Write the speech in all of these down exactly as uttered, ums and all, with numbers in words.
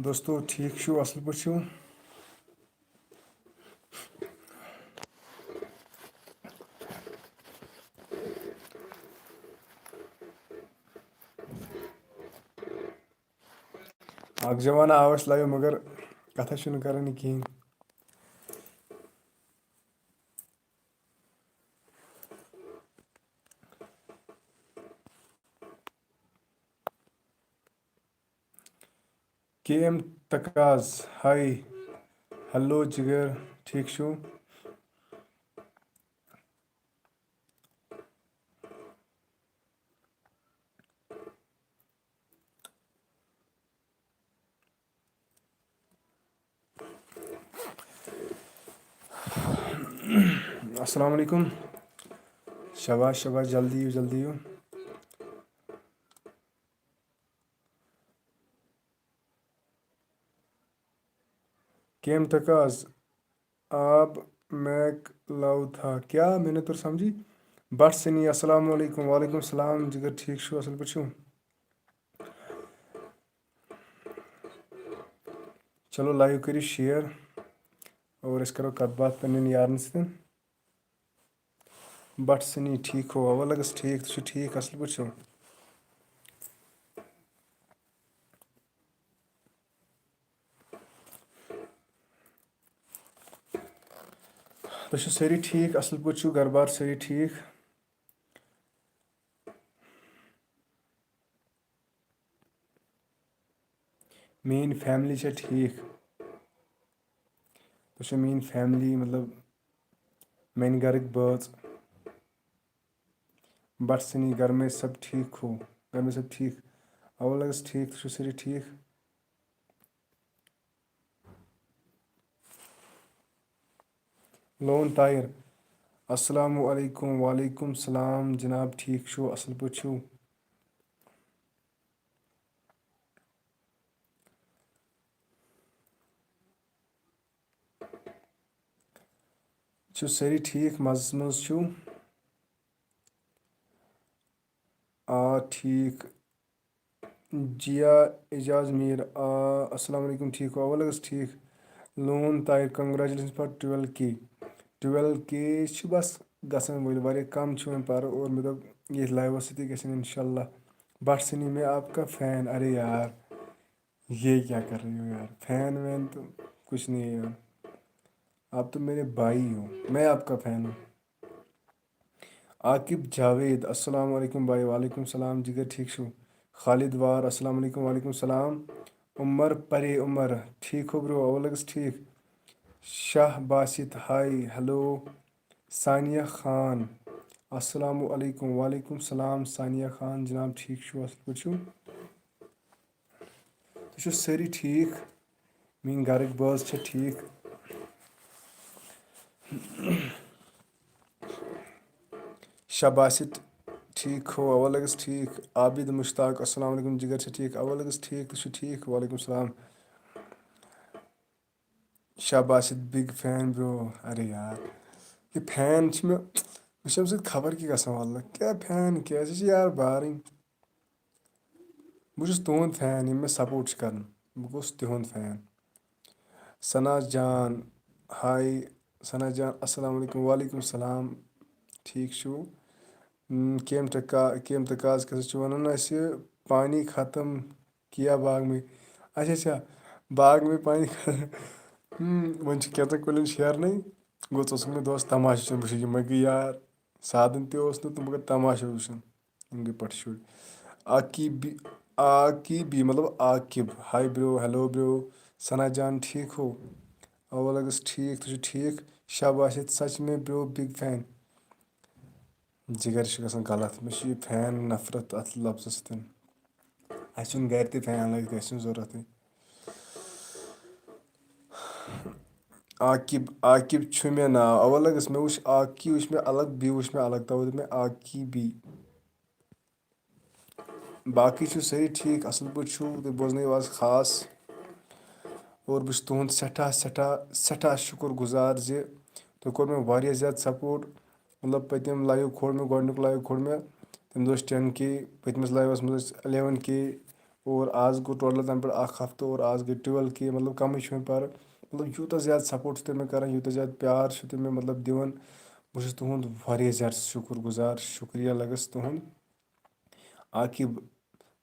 دوستو، ٹھیٖک چھِو؟ اَصٕل پٲٹھۍ چھِو؟ اَکھ جوان آو اَسہِ live، مگر کَتھا چھُنہٕ کَران یہِ کِہیٖنۍ۔ کے ایم تقاز، ہاے، ہیلو جگر، ٹھیٖک چھِو؟ السلام علیکم۔ شاباش، شاباش، جلدی یِیِو، جلدی یِیِو۔ کیم تقاز، آپ میک لو تھا کیا؟ میں نے تو سمجھی۔ بٹ سنی، السلام علیکم۔ وعلیکم السلام جگر، ٹھیٖک چھِو؟ اَصٕل پٲٹھۍ چھِو؟ چلو، live کٔرِو share اور أسۍ کَرو کَتھ باتھ پنٛنٮ۪ن یارَن سۭتۍ۔ بٹ سنی، ٹھیٖک ہو؟ اَوا لَگَس ٹھیٖک، تُہۍ چھِو ٹھیٖک، اَصٕل پٲٹھۍ چھِو؟ تُہۍ چھِو سٲری ٹھیٖک، اَصٕل پٲٹھۍ چھِو، گَرٕ بار سٲری ٹھیٖک؟ میٛٲنۍ family چھےٚ ٹھیٖک؟ تُہۍ چھِو میٛٲنۍ family، مطلب، میٛانہِ گَرٕکۍ بٲژ؟ بٹ سنی، گھر میں سب ٹھیک ہو؟ گھر میں سب ٹھیک؟ اَوا لَگَس ٹھیٖک، تُہۍ چھِو سٲری ٹھیٖک؟ لون طاہر، السلام علیکم۔ وعلیکم السلام جناب، ٹھیٖک چھِو؟ اَصٕل پٲٹھۍ چھِو؟ چھِو سٲری ٹھیٖک؟ مَزَس منٛز چھِو؟ آ، ٹھیٖک۔ جیا اعجاز میٖر، آ، السلام علیکم، ٹھیٖک ہو؟ اَوا لَگَس ٹھیٖک۔ لون Tahir, congratulations for twelve K۔ Twelve K چھِ بَس گژھن وٲلۍ، واریاہ کَم چھِ وۄنۍ پَرٕ، اور مےٚ دوٚپ ییٚتھۍ live-َس سۭتی گژھن اِنشاء اللہ۔ بٹ سنی، میں آپ کا fan۔ ارے یار، یہ کیا کر رہی ہو یار؟ Fan وین تو کچھ نہیں ہے یار، آپ تو میرے بھائی ہو، میں آپ کا fan ہوں۔ عاقب جاوید، السلام علیکم بھائی۔ وعلیکم السلام جگر، ٹھیٖک چھِو؟ خالد وار، السلام علیکم۔ وعلیکم السلام۔ عمر پرے عمر، ٹھیٖک ہو برو؟ اَوا لَگَس ٹھیٖک۔ شاہ باسط، ہاے، ہیلو۔ ثانیہ خان، السلام علیکم۔ وعلیکم السلام ثانیہ خان جناب، ٹھیٖک چھِو؟ اَصٕل پٲٹھۍ چھِو؟ تُہۍ چھِو سٲری ٹھیٖک؟ میٛٲنۍ گَرٕکۍ بٲژ چھا ٹھیٖک؟ شاہ باسط، ٹھیٖک ہو؟ اَوا لَگَس ٹھیٖک۔ عابد مشتاق، السلام علیکم جگر، چھا ٹھیٖک؟ اَوا لَگَس ٹھیٖک، تُہۍ چھِو ٹھیٖک؟ وعلیکم السلام۔ Shah Basit, big fan bro۔ ارے یار، یہِ fan چھِ مےٚ، مےٚ چھِ اَمہِ سۭتۍ خبر کیٛاہ گژھان، واللہ۔ کیٛاہ fan کیٛاہ؟ ژےٚ چھِ یار بارٕنۍ۔ بہٕ چھُس تُہُنٛد fan، یِم مےٚ support چھِ کران۔ بہٕ گوٚژھ تِہُنٛد fan۔ ثنا جان، ہاے ثنا جان، السلام علیکم۔ وعلیکم السلام، ٹھیٖک چھِو؟ ہم، کیم تہٕ کا-، کیم تہٕ کاز کیٛاہ سا چھِ وَنان اَسہِ؟ پانی ختم کیا باغ میں؟ اچھا، اچھا، باغ میں پانی ختم۔ ہم، وۄنۍ چھِ کینٛژھن کُلٮ۪ن شیرنٕے۔ گوٚو، ژٕ اوسُکھ مےٚ دۄہَس تماشہٕ وٕچھان، بہٕ چھُس یِمَے گٔے یار۔ سادَن تہِ اوس نہٕ تہٕ مگر تماشہٕ وٕچھان۔ یِم گٔے پَٹھٕ شُرۍ۔ عاقب، عاقبی، مطلب عاقب۔ ہاے برو، ہیلو برو۔ ثنا جان، ٹھیٖک ہو؟ اَوا لَگَس ٹھیٖک، تُہۍ چھِو ٹھیٖک؟ شاباش، سچ میں برو، big fan۔ جگر چھُ گژھان غلط۔ مےٚ چھُ یہِ fan نفرت اَتھ لفظس سۭتۍ۔ اَسہِ چھُنہٕ گرِ تہِ fan لٲگِتھ، اَسہِ چھُنہٕ ضروٗرتٕے۔ عاقب، عاقب چھُ مےٚ ناو۔ اَوا لَگَس، مےٚ وٕچھ عاقی، وٕچھ مےٚ الگ، بی وٕچھ مےٚ الگ، تَوَے دوٚپ مےٚ عاقبی۔ باقٕے چھِو سٲری ٹھیٖک، اَصٕل پٲٹھۍ چھِو، تُہۍ بوزنٲیِو آز خاص۔ اور بہٕ چھُس تُہُنٛد سٮ۪ٹھاہ، سٮ۪ٹھاہ، سٮ۪ٹھاہ شُکُر گُزار زِ تُہۍ کوٚر مےٚ واریاہ زیادٕ support۔ مطلب، پٔتِم live کھول مےٚ، گۄڈٕنیُک live کھول مےٚ، تَمہِ دۄہ ٲسۍ ten K، پٔتمِس live-َس منٛز ٲسۍ eleven K، اور آز گوٚو ٹوٹل تَنہٕ پٮ۪ٹھ اَکھ ہفتہٕ اور آز گٔے ٹُوٮ۪ل کے، مطلب، کَمٕے چھُ وۄنۍ پَرٕ۔ مطلب، یوٗتاہ زیادٕ سپورٹ چھُ تُہۍ مےٚ کَران، یوٗتاہ زیادٕ پیار چھُ تُہۍ مےٚ، مطلب، دِوان، بہٕ چھُس تُہُنٛد واریاہ زیادٕ شُکُر گُزار، شُکریہ لَگَس تُہُنٛد۔ عاقب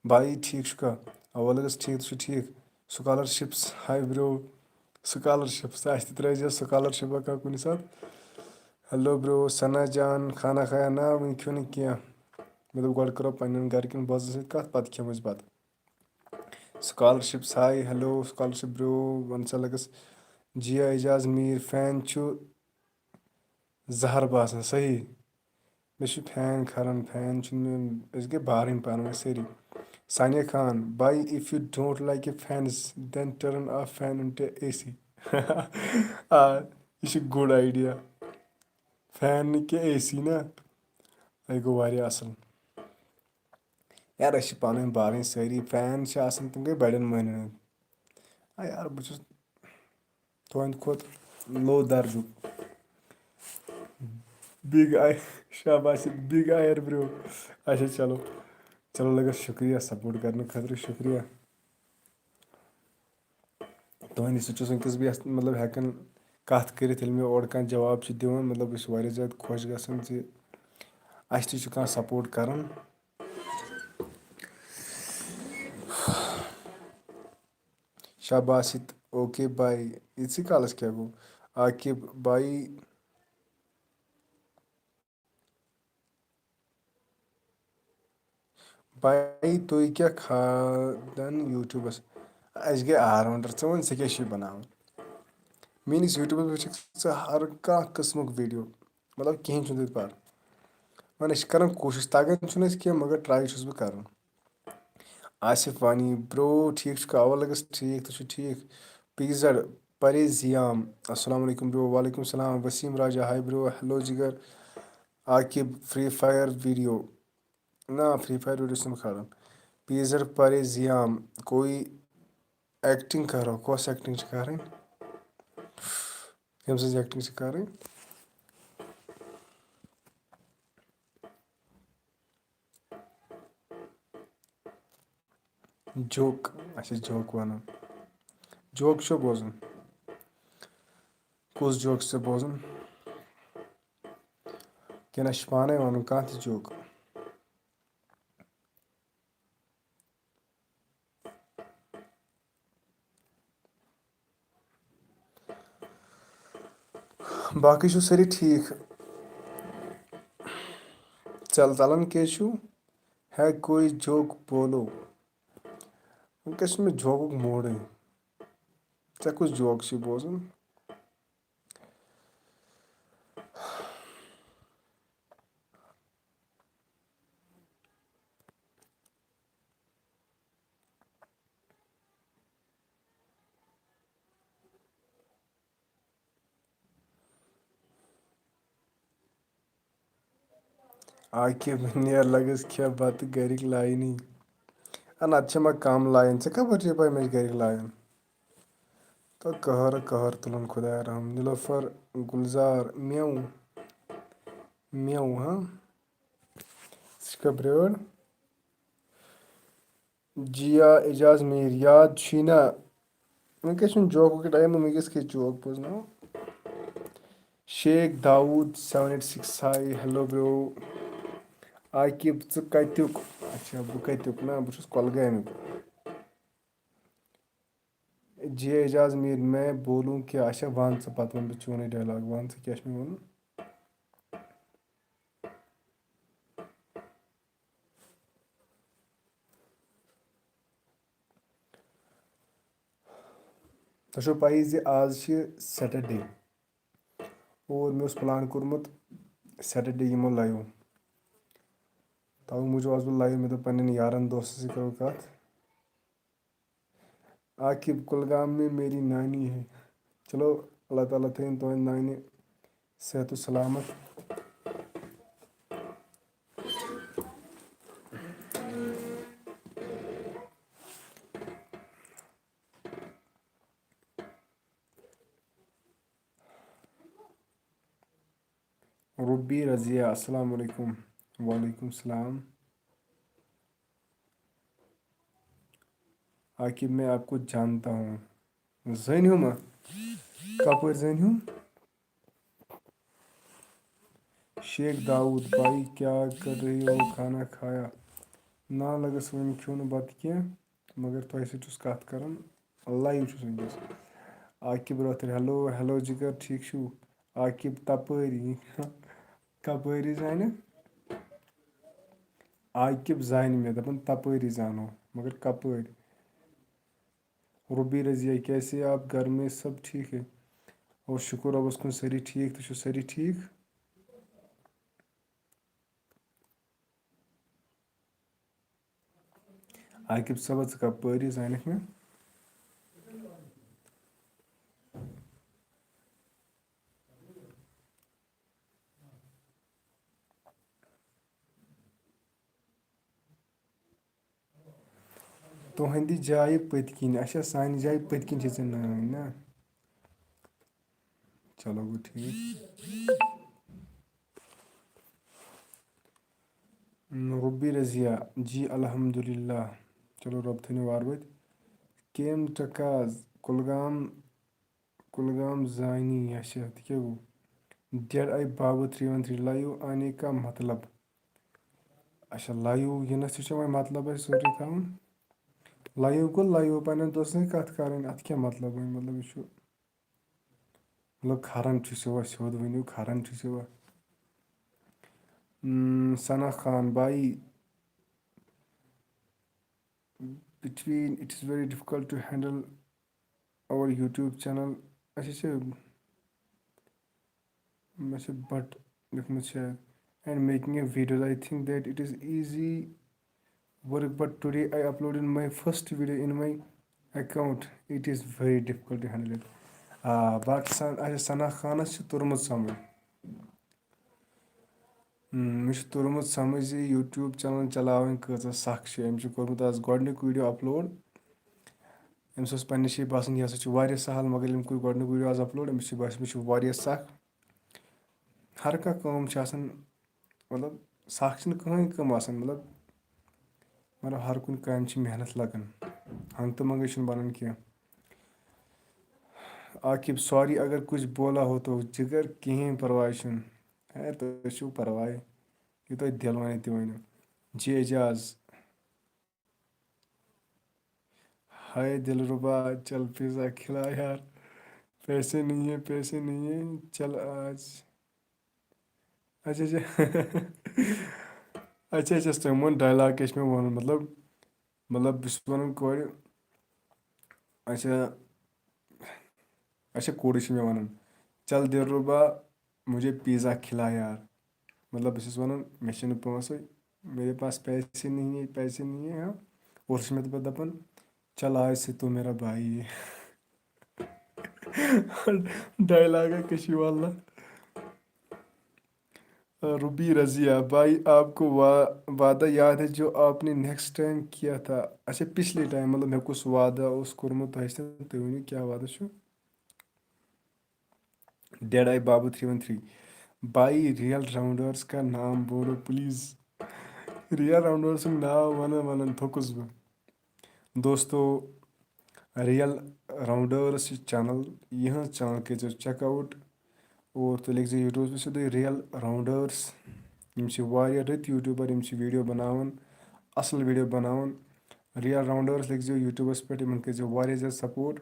بھائی، ٹھیٖک چھُکھا؟ اَوا لَگَس ٹھیٖک، ژٕ چھُکھ ٹھیٖک؟ سکالرشپس، ہاے برو، سکالرشپس، اَسہِ تہِ ترٲیزِ سکالرشپ کانٛہہ کُنہِ ساتہٕ۔ ہیلو برو، ثنا جان، کھانا کھایا؟ نہ، وٕنہِ کھیوٚو نہٕ کینٛہہ۔ مےٚ دوٚپ، گۄڈٕ کَرو پنٛنٮ۪ن گَرِکٮ۪ن بٲژَن سۭتۍ کَتھ، پَتہٕ کھٮ۪مو أسۍ بَتہٕ۔ سکالرشپس، ہاے، ہیلو، سکالرشپ برو، وَن سا لَگَس۔ جیا اعجاز میٖر، فین چھُ زہر باسان، صحیح۔ مےٚ چھُ فین کھران، فین چھُنہٕ مےٚ، أسۍ گٔے بارٕنۍ پانہٕ ؤنۍ سٲری۔ ثانیہ خان، بھائی، if you don't like your fans, then turn off fan into A C۔ آ، یہِ چھُ good idea۔ فین نہٕ کینٛہہ، اے سی نا۔ یہِ گوٚو واریاہ اَصٕل۔ یار، أسۍ چھِ پانہٕ ؤنۍ بارٕنۍ سٲری، فین چھِ آسان، تِم گٔے بَڑٮ۪ن مٔہنِوٮ۪ن ہٕنٛدۍ۔ آ یار، بہٕ چھُس تُہنٛدِ کھۄتہٕ low درجُک۔ Big eye، شاباش، big eye برو۔ اچھا، چلو، چلو لگس شُکریہ، سپورٹ کرنہٕ خٲطرٕ شُکریہ۔ تُہنٛدِ سۭتۍ چھُس وٕنکیٚس بہٕ یَتھ، مطلب، ہٮ۪کان کَتھ کٔرِتھ، ییٚلہِ مےٚ اورٕ کانٛہہ جواب چھُ دِوان، مطلب، بہٕ چھُس واریاہ زیادٕ خۄش گژھان زِ اَسہِ تہِ چھُ کانٛہہ سپورٹ کران۔ شاباش، اوکے بھائی، یِتسٕے کالَس کیٛاہ گوٚو؟ عاقب بھائی، بھائی، تُہۍ کیٛاہ کھالان YouTubeس؟ اَسہِ گٔے آل راوُنڈر، ژٕ وَن، ژےٚ کیٛاہ چھُے بَناوُن؟ میٛٲنِس YouTubeس پٮ۪ٹھ چھُکھ ژٕ ہر کانٛہہ قٕسمُک video، مطلب، کِہیٖنۍ چھُنہٕ تَتہِ پَرٕ۔ وۄنۍ أسۍ چھِ کران کوٗشِش، تَگان چھُنہٕ اَسہِ کینٛہہ، مگر try چھُس بہٕ کران۔ آصف وانی، برو، ٹھیٖک چھُکھا؟ اَوا لَگَس ٹھیٖک، تُہۍ چھِو ٹھیٖک؟ پیٖزر پرے زیام، السلام علیکم برو۔ وعلیکم السلام۔ Waseem Raja, hi bro. Hello جگر۔ Aqib, Free Fire video۔ نہ، Free Fire video چھُس نہٕ بہٕ کھالان۔ پیٖزر پرے زیام، کوئی ایکٹنگ کرو، کۄس ایکٹنگ چھِ کرٕنۍ؟ کٔمۍ سٕنٛز ایکٹنگ چھِ کرٕنۍ؟ جوک، اچھا، جوک وَنُن۔ جوک چھُ بوزُن۔ کُس جوک چھُ ژےٚ بوزُن؟ کِنہٕ اَسہِ چھُ پانَے وَنُن کانٛہہ تہِ جوک؟ باقٕے چھِو سٲری ٹھیٖک؟ ژَل-، ژَلان کیٛازِ چھِو؟ ہے کوئی جوک بولو۔ وٕنکیٚس چھُنہٕ مےٚ جوکُک موڈٕے۔ ژےٚ کُس جوک چھُے بوزُن؟ عاقب، نیر لگس کھےٚ بتہٕ گرِکۍ لاینٕے۔ اَ، نتہٕ چھےٚ مےٚ کم لاین۔ ژےٚ کپٲرۍ چھےٚ پَے مےٚ چھِ گرِکۍ لاین؟ تہٕ قہر، قہر تُلُن خدایا رحم۔ نیلوفر گلزار، میو، میو، ہاں؟ ژٕ چھُکھا برٛٲر؟ جیا اعجاز میٖر، یاد چھُے نا؟ وٕنکیٚس چھُنہٕ جوکُک ٹایم، وٕنکیٚس کیٛاہ جوک بوزناوو؟ Sheikh Dawood seven eight six، hi, hello bro. Aqib, ژٕ کتیُک؟ اچھا، بہٕ کتیُک؟ نہ، بہٕ چھُس کۄلگامیُک۔ جی اعجاز میٖر، میں بولوں کیا؟ اچھا، وَن ژٕ، پتہٕ وَنہٕ بہٕ چونُے ڈائیلاگ۔ وَن ژٕ، کیٛاہ چھُ مےٚ وَنُن؟ تۄہہِ چھو پَیی زِ آز چھِ Saturday اور مےٚ اوس plan کوٚرمُت Saturday یِمو live۔ تَوَے موٗجوٗب آس بہٕ live، مےٚ دوٚپ پنٛنٮ۪ن یارَن دوستَن سۭتۍ کَرو کَتھ۔ عاقب، کُلگام میں میری نانی ہے۔ چلو، اللہ تعالیٰ تھٲیِن تُہنٛدِ نانہِ صحت و سلامت۔ روبی رضیہ، السلام علیکم۔ وعلیکم السلام۔ عاقب، میں آپ کو جانتا ہوں۔ زٲنِو ما؟ کپٲرۍ زٲنِو؟ شیخ داؤد بھائی، کیا کر رہے ہو؟ کھانا کھایا؟ نا، لگس وۄنۍ کھیوٚو نہٕ بتہٕ کینٛہہ، مگر تۄہہِ سۭتۍ چھُس کتھ کران، live چھُس وٕنکیٚس۔ عاقب رٲتھٕر، ہیلو، ہیلو جگر، ٹھیٖک چھِو؟ عاقب تپٲری۔ کپٲری زانہِ؟ عاقب زانہِ مےٚ، دپان تپٲری زانو، مگر کپٲرۍ؟ روبی رضیہ، کیسے آپ؟ گھر میں سب ٹھیک ہے؟ اور شکر رۄبس کُن، سٲری ٹھیٖک، تُہۍ چھِو سٲری ٹھیٖک؟ عاقب صٲبہ، ژٕ کپٲرۍ زانکھ مےٚ؟ تُہنٛدِ جایہِ پٔتۍ کِنۍ۔ اچھا، سانہِ جایہِ پٔتۍ کِنۍ چھِ ژےٚ نٲنۍ نا؟ چلو گوٚو ٹھیٖک۔ روبی رضیہ، جی الحمدللہ۔ چلو، رۄب تھٲینو وارٕ وٲتۍ۔ کیم ٹکاز، کُلگام، کُلگام زانی، اچھا، تہِ کیٛاہ گوٚو؟ Dead eye Babu three one three, live آنے کا مطلب؟ اچھا، لایِو یِنَس تہِ چھُ وۄنۍ مطلب اَسہِ سورُے تھاوُن۔ لایِو گوٚو لایِو، پنٛنٮ۪ن دوستَن سۭتۍ کَتھ کَرٕنۍ، اَتھ کیٛاہ مطلب وۄنۍ؟ مطلب، یہِ چھُ، مطلب، کھَران چھُ سِوا، سیوٚد ؤنِو، کھَران چھُ سِوا۔ اۭں، ثنا خان بھائی، between it is very difficult to handle our YouTube channel. اچھا، اچھا، مےٚ چھُ but لیوٚکھمُت شاید، and making a videos. I think that it is easy work, but today I uploaded my first video in my account. It is very difficult to handle it. آ، but سن-، اچھا، ثنا خانَس چھُ توٚرمُت سمجھ۔ ہم، مےٚ چھُ توٚرمُت سمجھ زِ YouTube channel چلاوٕنۍ کۭژاہ سخ چھِ۔ أمۍ چھُ کوٚرمُت آز گۄڈٕنیُک video upload۔ أمِس اوس پننہِ جایہِ باسان، یہِ ہسا چھُ واریاہ سہل، مگر أمۍ کوٚر گۄڈٕنیُک video آز upload، أمِس چھُ باسان، یہِ چھُ واریاہ سخ۔ ہر کانٛہہ کٲم چھِ آسان، مطلب، سخ چھِنہٕ کٕہٕنۍ کٲم آسان، مطلب، مطلب، ہر کُنہِ کامہِ چھِ محنت لگان۔ ہنٛگتہٕ منٛگَے چھُنہٕ بنان کینٛہہ۔ عاقب، sorry اگر کچھ بولا ہو تو، جگر، کِہیٖنۍ پرواے چھُنہٕ۔ ہے، تُہۍ چھِو پرواے، یہِ تۄہہِ دِل وَنہِ تہِ ؤنِو۔ جی اعجاز، ہائے دلربا، چل پیزا کھلا یار، پیسے نہیں ہے، پیسے نہیں ہے، چل آج۔ اچھا، اچھا۔ اچھا، اچھا، تۄہہِ ووٚن dialogue کیٛاہ چھُ مےٚ وَنُن، مطلب، مطلب، بہٕ چھُس وَنان کورِ، اچھا، اچھا، کوٗرِ چھِ مےٚ وَنان، چل دلربا، مجھے پیزا کھلا یار۔ مطلب، بہٕ چھُس وَنان، مےٚ چھِنہٕ پونٛسَے، میرے پاس پیسے نہیں ہے، پیسے نہیں ہے، ہاں۔ اورٕ چھِ مےٚ پَتہٕ دَپان، چل آج سے تو میرا بھائی ہے۔ Dialogue ہے کٔشیٖرِ واللہ۔ روبی رضیہ، بھائی، آپ کو وا-، وعدہ یاد ہے جو آپ نے نیکسٹ ٹائم کیا تھا؟ اچھا، پچھلے ٹائم، مطلب، مےٚ کُس وعدہ اوس کوٚرمُت تۄہہِ سۭتۍ، تُہۍ ؤنِو، کیٛاہ وعدٕ چھُ؟ Dead eye Babu three one three, بھائی، ریئل راؤنڈرز کا نام بولو پلیز۔ ریئل راؤنڈرز سُنٛد ناو ونان ونان تھوٚکُس بہٕ۔ دوستو، ریئل راؤنڈرز چھِ چینل، یِہٕنٛز چینل کٔرۍزیو چیک آوُٹ اور تُہۍ لیکھزیو یوٗٹیوبَس پٮ۪ٹھ سیوٚدُے ریئل راؤنڈرز۔ یِم چھِ واریاہ رٕتۍ یوٗٹیوٗبر، یِم چھِ ویٖڈیو بناوان، اَصٕل ویٖڈیو بناوان۔ ریئل راؤنڈرز لیکھزیو یوٗٹیوٗبَس پٮ۪ٹھ، یِمَن کٔرۍزیو واریاہ زیادٕ سپورٹ۔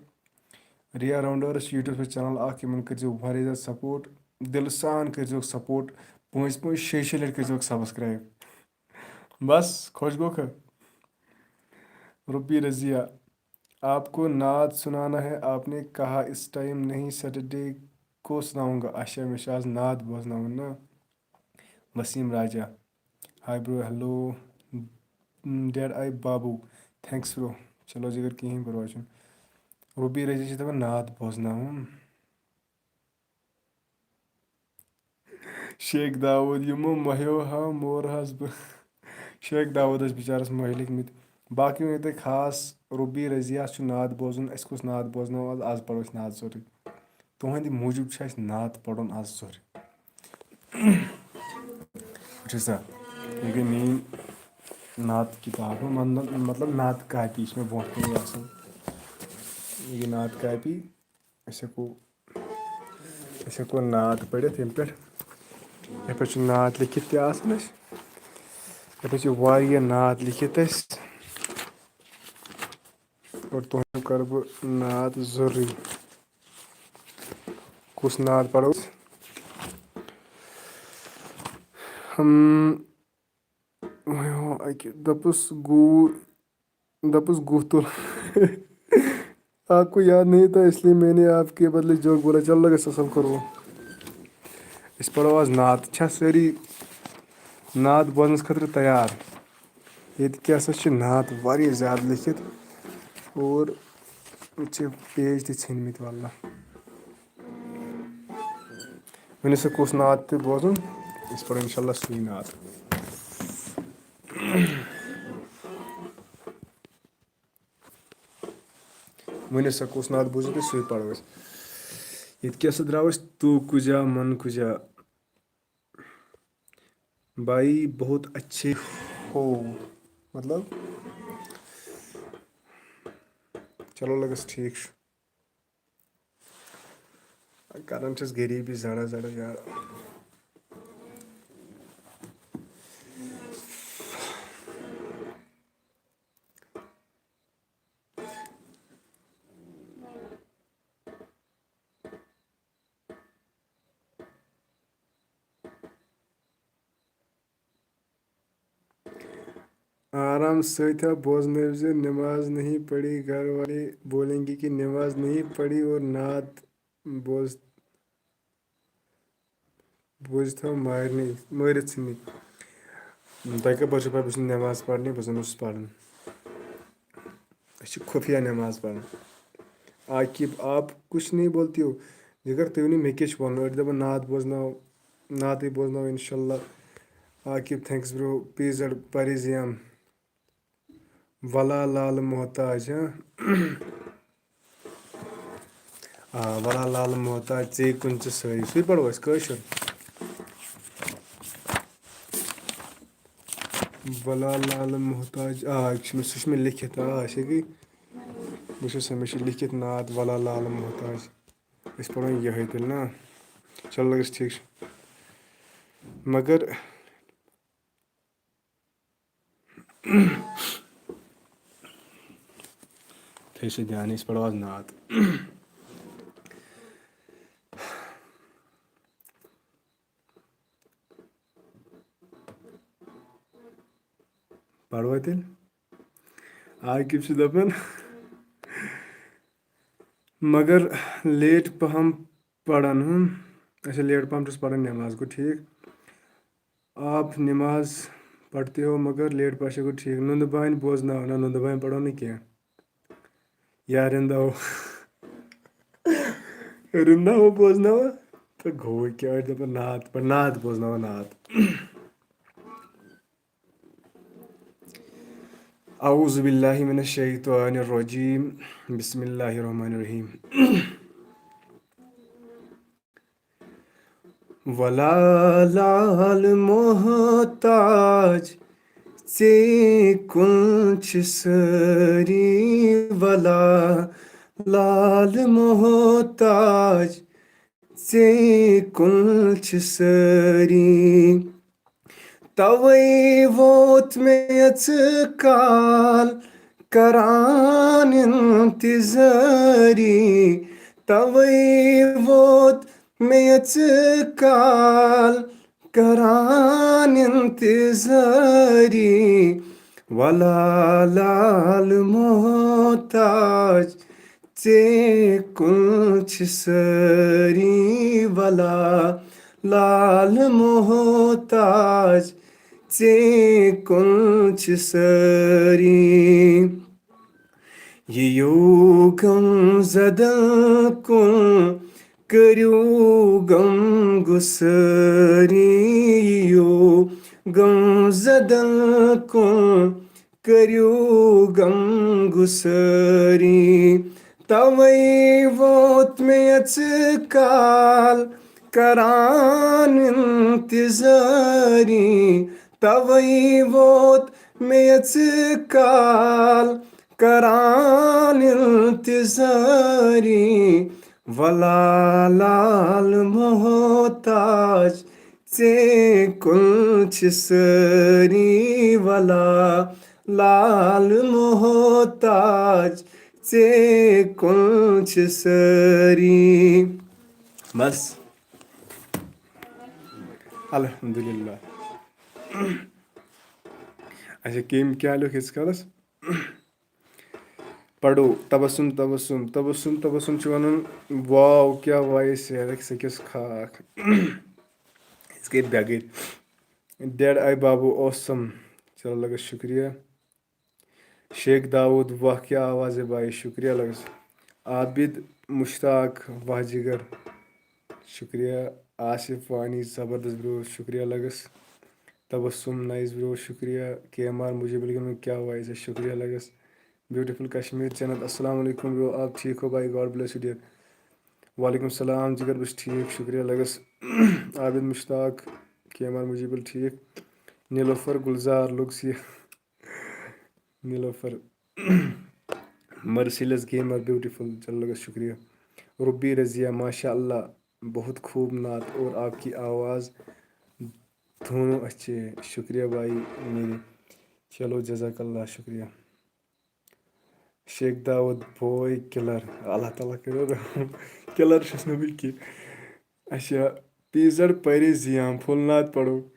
ریئل راؤنڈرز چھِ یوٗٹیوٗبَس پٮ۪ٹھ چینل اَکھ، یِمَن کٔرۍزیو واریاہ زیادٕ سپورٹ، دِلہٕ سان کٔرۍزیوکھ سپورٹ، پانٛژِ پانٛژِ شیٚیہِ شیٚیہِ لَٹہِ کٔرۍزیوکھ سبسکرائب۔ بس، خۄش گوٚو کھا؟ رُبی رضیہ، آپ کو نعت سنانا ہے، آپ نے کہا اس ٹائم نہیں، سیٹرڈے کو سناؤں گا۔ اچھا، مےٚ چھُ آز نعت بوزناوُن نا۔ Waseem Raja, hi bro, hello, dead eye Babu, thanks bro. چلو جگر، کِہیٖنۍ پرواے چھُنہٕ۔ رُبی رضیہ چھِ دَپان نعت بوزناوُن۔ شیخ داوود، یِمو مۄہیو ہا مور حظ بہٕ۔ شیخ داوودس بِچارس مۄہہِ لٔگۍ مٕتۍ۔ باقٕے ؤنِو تُہۍ خاص، رُبی رضیہ چھُ نعت بوزُن، اَسہِ کُس نعت بوزناو آز؟ آز پرو أسۍ نعت سورُے۔ تُہنٛدِ موٗجوٗب چھُ اَسہِ نعت پرُن آز سورُے۔ وٕچھِو سا، یہِ گٔے میٛٲنۍ نعت کتاب، مطلب، مطلب نعت کاپی چھِ مےٚ برونٛٹھ کَنہِ آسان۔ یہِ نعت کاپی، أسۍ ہٮ۪کو، أسۍ ہٮ۪کو نعت پٔرِتھ ییٚمہِ پٮ۪ٹھ۔ یَتھ پٮ۪ٹھ چھُ نعت لیکھِتھ تہِ آسان اَسہِ۔ یَتھ پٮ۪ٹھ چھِ واریاہ نعت لیکھِتھ اَسہِ۔ اور تُہُنٛد کَرٕ بہٕ نعت ضروٗری۔ کُس نعت پَرو أسۍ؟ ہم، وۄنۍ ہو اَکہِ، دوٚپُس گوٗ-، دوٚپُس گُہہ تُل۔ آپ کو یاد نہیں تھا، اس لیے میں نے آپ کے بدلے جوک بولا۔ چلو، لگس اصل کرو۔ أسۍ پَرو آز نعت۔ چھا سٲری نعت بوزنَس خٲطرٕ تیار؟ ییٚتہِ کیٛاہ سا چھِ نعت واریاہ زیادٕ لیکھِتھ اور چھِ پیج تہِ ژھیٚنمٕتۍ واللہ۔ ؤنِو سا کُس نعت تہِ بوزُن، أسۍ پَرو اِنشاء اللہ سُے نعت۔ ؤنِو سا کُس نعت بوٗزِو تُہۍ، سُے پَرو أسۍ۔ ییٚتہِ کیٛاہ سا درٛاو اَسہِ، تو کجا من کجا۔ بھائی بہت اچھے ہو، مطلب، چلو لگس ٹھیٖک چھُ۔ کران چھِس غریٖبی زڑا زڑا یار۔ آرام سۭتۍ ہا بوزنٲوزِ، نماز نہیں پڑھی، گھر والے بولیں گے کہ نماز نہیں پڑھی اور نعت بوز-، بوزتھو مارنی، مٲرِتھ ژھٕننٕکۍ۔ تۄہہِ کَپٲرۍ چھُو پَے بہٕ چھُس نہٕ نٮ۪ماز پَرنٕے، بہٕ زَن اوسُس پَران۔ أسۍ چھِ خُفیہ نٮ۪ماز پَران۔ عاقب، آپ کچھ نہیں بولتے ہو؟ جِگر، تُہۍ ؤنِو مےٚ کیٛاہ چھُ وَنُن؟ أڑۍ دَپان نعت بوزناو، نعتٕے بوزناو اِنشاء اللہ۔ Aqib, thanks bro، P Z Parisian۔ ولا لال محتاج، ہاں؟ آ، ولا لال محتاج، ژے کُن ژٕ سٲری۔ سُے پَرو أسۍ کٲشُر۔ ولا لال محتاج، آ، یہِ چھُ مےٚ، سُہ چھُ مےٚ لیکھِتھ، آ، أسۍ ہیٚکٕے، بہٕ چھُس، مےٚ چھُ لیکھِتھ نعت ولا لال محتاج۔ أسۍ پَرو یِہوٚے تیٚلہِ نا۔ چلو، لگس ٹھیٖک چھُ۔ مگر تھٲیِو سا دھیان، أسۍ پَرو آز نعت۔ پَروا تیٚلہِ؟ عاقب چھُ دَپان، مگر late پَہَم پَران، ہُم۔ اچھا، late پَہَم چھُس پَران نٮ۪ماز، گوٚو ٹھیٖک۔ آپ نماز پڑھتے ہو مگر late پَہَم، اچھا، گوٚو ٹھیٖک۔ نُندٕ بانہِ بوزناو، نہ، نُندٕ بانہِ پَرو نہٕ کینٛہہ۔ یا رِندا ہو۔ رِندا ہو بوزناوا؟ تہٕ گوٚو کیٛاہ، أڑۍ دَپان نعت پَر، نعت بوزناوا نعت۔ اعوذ باللہ من الشیطان الرجیم۔ بسم اللہ الرحمن الرحیم۔ ولا لال محتاج، ژے کُن چھِ سٲری۔ ولا لال محتاج، ژے کُن چھِ سٲری۔ توے ووت مےٚ ژٕ کال کران انتظاری۔ توے ووت مےٚ ژٕ کال کران انتظاری۔ ولا لال محتاج، ژے کُن چھِ سٲری۔ ولا لال محتاج، ژے کُن چھِ سٲری۔ یِیِو غم زدن کُن، کٔرِو غم گُسٲری۔ یِیِو غم زدن کُن، کٔرِو غم گُسٲری۔ توے ووت مےٚ ژٕ کال کران انتظاری۔ توے ووت میٚژِ کال کران انتظاری، ولا لال محتاج ژے کُن چھِ سٲری، ولا لال محتاج ژے کُن چھِ سٲری۔ بس۔ الحمدللہ۔ اچھا، کٔمۍ کیٛاہ لیوٚکھ ییٖتِس کالس؟ پڑو، تبسم، تبسم، تبسم، تبسم چھُ ونان، واو، کیٛاہ وایِس ہے، رکھ سکس خاک۔ أسۍ گٔے بٮ۪گٕرۍ۔ ڈیڈ آی بابو اوسم۔ چلو لگس شُکریہ۔ شیخ داوود، واہ کیا آواز ہے بھائی، شکریہ لگس۔ عابد مشتاق، واہ جگر، شکریہ۔ آصف وانی، زبردست برو، شکریہ لگس۔ تبسم نائس برو، شکریہ۔ کے ایم آر مجیب الگن، کیا وائس ہے، شکریہ لگس۔ بیوٹیفل کشمیر جنت، السلام علیکم برو، آپ ٹھیک ہو بھائی؟ God bless you dear۔ وعلیکم السلام جگر، بس ٹھیک، شکریہ لگس۔ عابد مشتاق، کے ایم آر مجیب ال ٹھیک۔ نیلوفر گلزار، لوگ سی نیلوفر۔ مرسیلیس گیمر بیوٹیفل، چلو لگس شکریہ۔ ربی رضیہ، ماشاء اللہ، بہت خوب نعت اور آپ کی آواز دونوں اچھے ہیں۔ شکریہ بھائی میرے، چلو جزاک اللہ، شکریہ۔ شیخ داؤد بوے کلر، اللہ تعالیٰ کٔرِو رحم۔ کلر چھُس نہٕ بہٕ کینٛہہ۔ اچھا، پیٖزر پرِ زیام، پھُل نعت پرو۔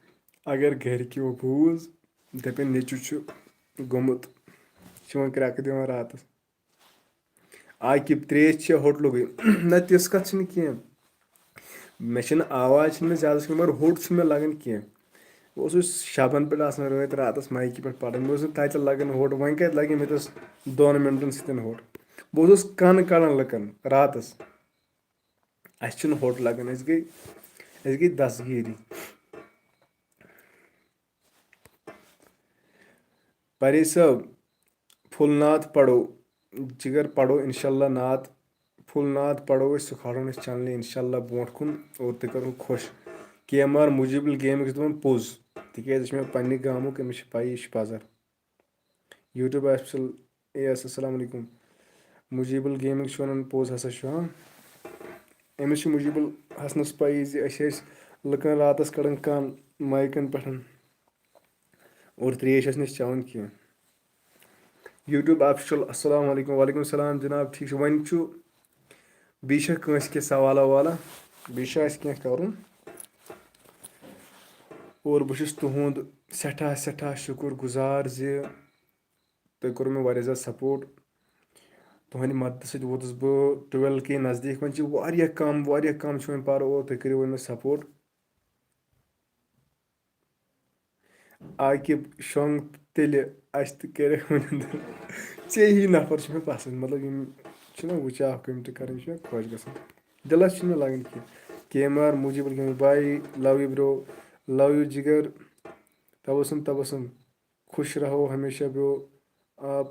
اگر گرِکیو بوٗز، دَپن نیٚچوٗ چھُ گوٚمُت، چھُ وۄنۍ کرٛٮ۪کہٕ دِوان راتس۔ عاقب، ترٛیش چھےٚ ہوٹلُکٕے؟ نہ، تِژھ کتھ چھنہٕ کینٛہہ۔ مےٚ چھنہٕ آواز چھنہٕ مےٚ زیادٕ سُہ کینٛہہ، مگر ہوٚٹ چھُنہٕ مےٚ لگان کینٛہہ۔ بہٕ اوسُس شبن پٮ۪ٹھ آسان رٲتۍ راتس مایکہِ پٮ۪ٹھ پران، مےٚ اوس نہٕ تتہِ لگان ہوٚٹ، وۄنۍ کتہِ لگہِ مےٚ تَس دۄن منٹن سۭتۍ ہوٚٹ؟ بہٕ اوسُس کن کڑان لُکن راتس۔ اسہِ چھُنہٕ ہوٚٹ لگان، أسۍ گٔے، أسۍ گٔے دستگیٖری۔ پرے صٲب، پھُل نعت پرو، جگر پرو انشاءاللہ نعت، پھُل نعت پرو أسۍ، سُہ کھالون أسۍ چینلہِ انشاءاللہ برونٛٹھ کُن اور تُہۍ کرو خۄش۔ کے ایم آر مجیبل گیمنگ چھِ دپان پوٚز، تِکیازِ یہِ چھُ مےٚ پننہِ گامُک، أمِس چھِ پَیی، یہِ چھُ پزر۔ یوٹیوب آفیشل اے ایس، السلام علیکم۔ مجیبل گیمنگ چھُ ونان پوٚز ہسا چھُ، ہاں۔ أمِس چھُ مجیبل حسنس پَیی زِ أسۍ ٲسۍ لُکن راتس کڑان کن مایکن پٮ۪ٹھ۔ اور ترٛیش ٲسۍ نہٕ أسۍ چٮ۪وان کینٛہہ۔ یوٹیوب آفیشل، السلام علیکم۔ وعلیکم السلام جناب، ٹھیٖک چھُ؟ وۄنۍ چھُ بیٚیہِ چھا کٲنٛسہِ کینٛہہ سوالا والا؟ بیٚیہِ چھا اَسہِ کینٛہہ کَرُن؟ اور بہٕ چھُس تُہُنٛد سٮ۪ٹھاہ، سٮ۪ٹھاہ شُکُر گُزار زِ تُہۍ کوٚروٕ مےٚ واریاہ زیادٕ سپورٹ۔ تُہنٛدِ مدتہٕ سۭتۍ ووتُس بہٕ ٹُویلو کے نزدیٖک۔ وۄنۍ چھِ واریاہ کم، واریاہ کم چھِ وۄنۍ پَرٕ اور تُہۍ کٔرِو وۄنۍ مےٚ سپورٹ۔ عاقب شۄنٛگ تیٚلہِ اَسہِ تہِ کَرِ وۄنۍ۔ ژےٚ ہی نفر چھِ مےٚ پسنٛد، مطلب، یِم چھِنہ وٕچھا اَکھ کُنہِ تہِ کَرٕنۍ، یِم چھِ مےٚ خۄش گژھان۔ دِلَس چھِنہٕ مےٚ لگان کینٛہہ۔ کے ایم آر مجیب الکریم بھائی، love you bro، love you جگر۔ تبسم، تبسم، خوش رہو ہمیشہ bro۔ آپ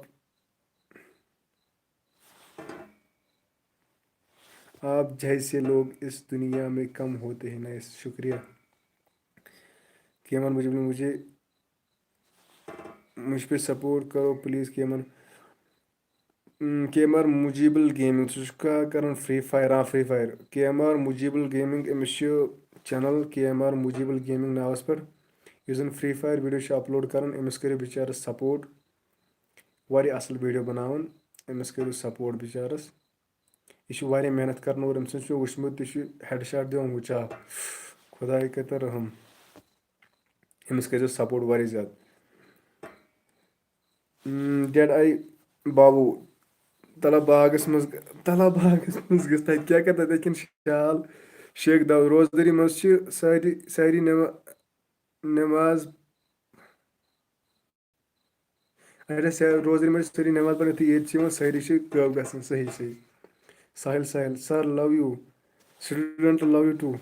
آپ جیسے لوگ اس دنیا میں کم ہوتے ہیں۔ نائس، شکریہ۔ کے ایم آر مجیب نے مجھے، مجھ پہ سپورٹ کرو پلیز۔ کے ایم آر، ہم، K M R Mujibul gaming, ژٕ چھُکھا کران فرٛی فایر؟ آ، Free Fire. K M R Mujibul gaming, أمِس چھُ channel K M R Mujibul gaming ناوس پٮ۪ٹھ، یُس زن فرٛی فایر ویڈیو چھُ اپلوڈ کران۔ أمِس کٔرِو بِچارس سپورٹ، واریاہ اصل ویڈیو بناوان، أمِس کٔرِو سپورٹ بِچارس۔ یہِ چھُ واریاہ محنت کران اور أمۍ سٕنٛز چھُ وٕچھمُت، یہِ چھُ ہیڈ شاٹ دِوان وٕچھا۔ خداے کٔرتن رحم۔ أمِس کٔرۍزیو سپورٹ واریاہ زیادٕ۔ ڈیڈ آی بابو، تلہ باغس منٛز، تلہ باغس منٛز گژھ تتہِ کیٛاہ کرِ تتہِ کِنہٕ شال؟ شیخ داوود، روزدٲری منٛز چھِ سٲری، سٲری نٮ۪ما-، نٮ۪ماز اچھا، سہ-، روزدٲری منٛز چھِ سٲری نٮ۪ماز پران، یُتھُے عیٖد چھِ یِوان، سٲری چھِ غٲب گژھان۔ صحیح، صحیح۔ ساحل، ساحل، sir love you, student love you too.